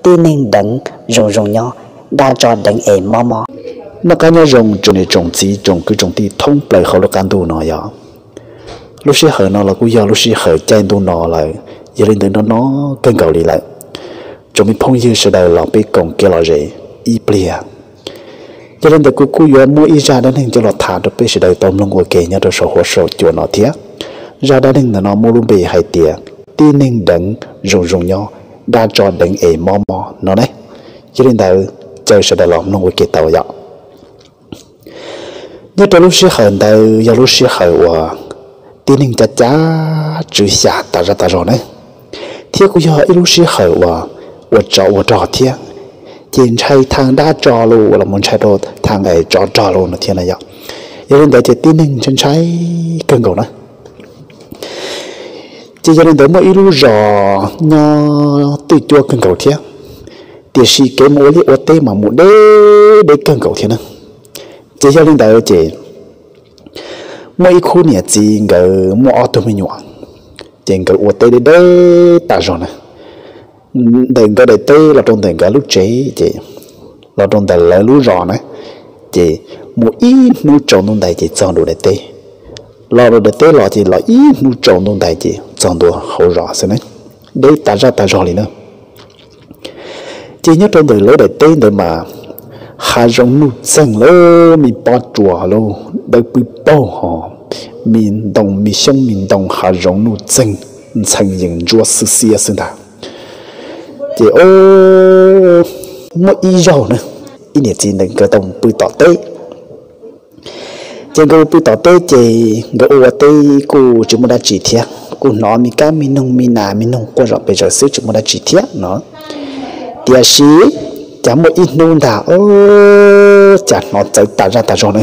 tib neeg deev zoo zoo nyob, dab tso deev es mob mob. Noj qab nyob zoo tsoom niam tsoom txiv tsoom kwv tsoom tij thoob plaws hauv lub qab ntuj no yog lub sij hawm no los kuj yog lub sij hawm caij ntuj no lawm, yog li ntawd no no kawg nkaus li lawm. Tsoom me phooj ywg sawv daws los peb koom kev lom zem ib pliag. Yog li ntawd kuv kuj yuav muaj ib zaj dab neeg coj los tham rau peb sawv daws tau mloog ua ke nyob rau saum huab saum cua no thiab. Zaj dab neeg ntawm no muaj lub npe hais tias tib neeg deev zoo zoo nyob, dab tso deev es mob mob no ne. Yog li ntawd caw sawv daws los mloog ua ke tau yom. Nyob rau lub sij hawm ntawd yog lub sij hawm uas tib neeg cab cab tswv xya tas zaj tas zog ne, thiab kuj yog ib lub sij hawm uas ua tsov ua rog thiab, ces ntshai thaaj dab tso los mus ntshai rau thaaj tsov rog los no thiab na yom. Yog li ntawd ces tib neeg ntshai ntshai kawg nkaus na. Ces yog li ntawd muaj ib lub zos nyob twj cuab kawg nkaus thiab, tiam sis kev mus ua liaj ua teb mas mus deb deb kawg nkaus thiab na. Ces yog li ntawd ces muaj ib khub niam txiv nkawd muaj ob tug me nyuam, ces nkawd ua teb deb deb tas zog na. Ntawm nkawd daim teb los rau ntawm nkawd lub tsev ces los rau ntawm lawv lub zos na, ces mus ib hnub tsaus ntuj ntais ces txog ntua daim teb, los rau daim teb los ces los ib hnub tsaus ntuj ntais ces txog ntua hauv zos xwb na, deb tas zaj tas zog li na. Ces nyob rau ntawm lawv daim teb ntawd mas hav zoov nuj txeeg lawm, me pob tsuas lawm, dawb pw paug ho, me ntoo me xyoob me ntoo hav zoov nuj txeeg, ntxhee yees ntsuab xwb xiab xwb ntag. Ces muaj ib zaug na, ib niam txiv ntawd nkawd tau pw tom teb. Ces nkawd pw tom teb ces nkawd ua ua teb kuj tsis muaj dab tsi thiab, kuj hnov me kab me noog me nas me noog quaj zom pes zaws xwb tsis muaj dab tsi thiab no. Tiam sis cas muaj ib hnub ntag, cas hnov txawv tas zaj tas zog na.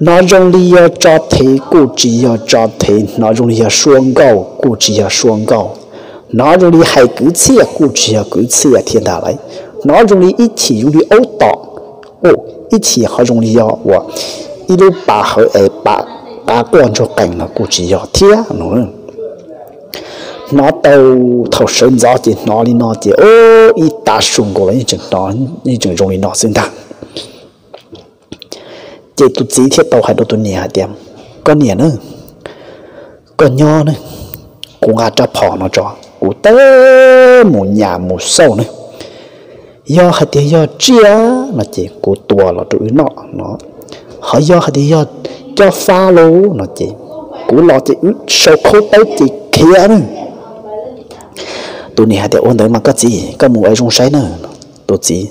Hnov zoo li yog tso thev kuj tsis yog tso thev, hnov zoo li yog suab nkauj kuj tsis yog suab nkauj, hnov zoo li hais kwv txhiaj kuj tsis yog kwv txhiaj thiab ntag lauj. Hnov zoo li ib chim zoo li aub tom, ib chim ho zoo li yog uas ib lub pas hawv es pas qav quaj ntsuag qees no kuj tsis yog thiab no. Hnov tau thaum sawv ntxov ces hnov li no ces ib tav su nkaus los yeej tseem zoo li no xwb ntag. Ces tus txiv thiaj tau hais rau tus niam hais tias, koj niam na, koj nyob na, kuv nqa rab phom no tso, kuv teb mus nyas mus xauj na. Yog hais tias yog tsiaj no ces kuv tua los rau wb noj no, ho yog hais tias yog cob fab lauj no ces kuv los ces wb sau khaub tawb ces khiav na. Tus niam hais tias, ua ntawd mas koj txiv, koj mus ua zoo saib na. Tus txiv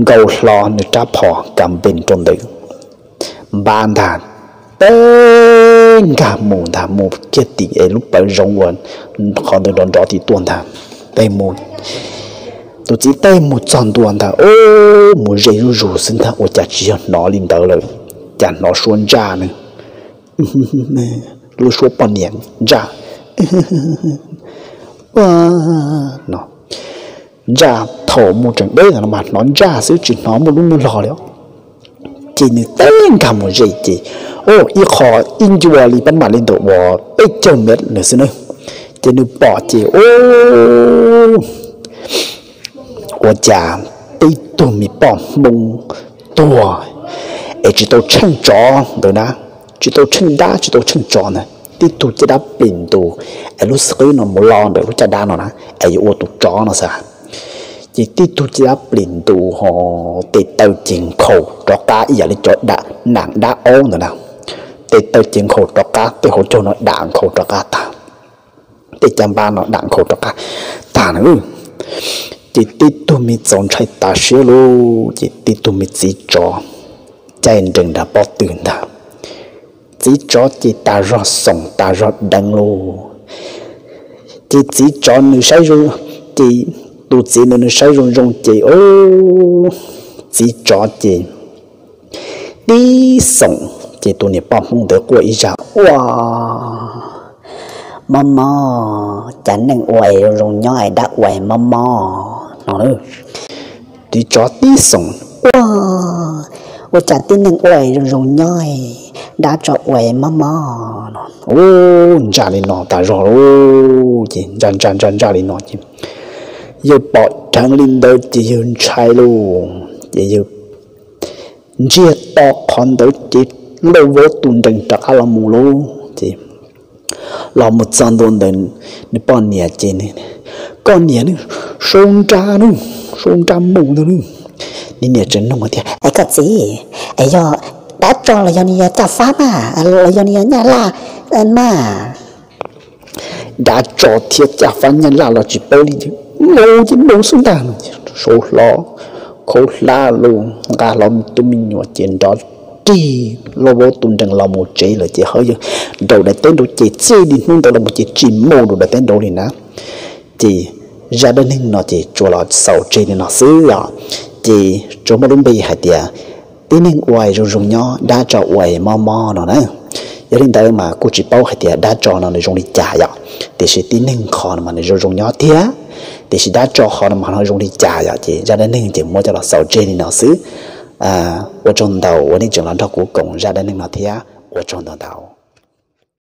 nkaus hlo nws rab phom kas npees rau ntawd, npaj ntag, teb nkag mus ntag, mus kiag tim es lub plawv zoov uas qhov ntawd nrov nrov tim tuaj ntag. Tus txiv teb mus txog ntua ntag, mus ze zuj zus xwb ntag, ua cas tsis yog hnov li ntawd lawm, cas hnov suab ntsaj ne, lub suab poj niam ntsaj no. Ntsaj thaum mus tseem deb ntawd no mas hnov ntsaj xwb tsis hnov muaj lub muaj lo li. Ces nws teb nkag mus ze ces, ib qho ib ncua li pab mam li ntawm uas peb caug mev nws xwb na. Ces nws pom ces ua cas tib tug me poj Hmoob tuag es tsis tau tsheej tsov ntawd na, tsis tau tsheej dab tsis tau tsheej tsov ntawd, tib tug caj dab plis ntus es lub xwb qwb no mus lo ntawm lub caj dab no na, es yuav ua tus tsov no xwb. Ces tib tug caj dab plis ntus ho tes taw ces nkhaus rov qab ib yam li cov dam nam dab aub ntawd na, tes taw ces nkhaus rov qab, tej hauv caug no dam nkhaus rov qab tag, tej caj npab no dam nkhaus rov qab tag na. Ces tib tug me txaus ntshai tas siab lauj, ces tib tug me txiv tsov caij nrees nram pob tw ntag. Txiv tsov ces tas zog xoom tas zog deev lauj. Ces txiv tsov nws saib zoo, ces tus txiv ntawd nws saib zoo zoo ces txiv tsov ces tib xoom ces tus niam poj Hmoob ntawd quaj ib zaj ua, mob mob, cas neeg ua es zoo zoo nyob es dab ua es mob mob no. Txiv tsov tib xoom ua, ua cas tib neeg ua es zoo zoo nyob, dab tso ua es mob mob no. Ntsaj li no tas zog lauj, ces ntsaj ntsaj ntsaj ntsaj li no ces Yawg pom dheev li ntawd ces yawg ntshai lauj, ces yawg ntsiag to qhov ntawd ces lauj vauv tus nrees rov qab los mus lauj. Ces los mus txog ntua ntawd, nws poj niam ces, koj niam ne, sau nra ne, sau nra mus ntag ne. Nws niam tseem nug tias, koj txiv, yog dab tsov los yog nws yog caj fab mas, los yog nws yog nyaj laj mas? Dab tsov thiab caj fab nyaj laj los tsis paub li, mus ces mus xwb ntag. Sau hlo, khaub hlab los nqa hlo tub me nyuam ces nrov rig lauj vauv tus nrees los mus tsev lawm ces ho yawg nraus daim teb nraud ces txij li hnub ntawd los mus ces tsis mus rau daim teb nraud li na. Ces zaj dab neeg no ces tsuas los xaus tseg li no xwb os. Ces tsuas muaj lub npe hais tias tib neeg ua zoo zoo nyob, dab tsov ua mob mob no na. Yog li ntawd mas kuj tsis paub hais tias dab tsov no nws zoo li cas yom, tiam sis tib neeg qhov no mas nws zoo zoo nyob thiab, tiam sis dab tsov qhov no mas ho zoo li cas yom. Ces zaj dab neeg ces muab coj los xaus tseg li no xwb. Ua tsaug ntau uas nej tseem los nrog kuv koom zaj dab neeg no thiab, ua tsaug ntau ntau.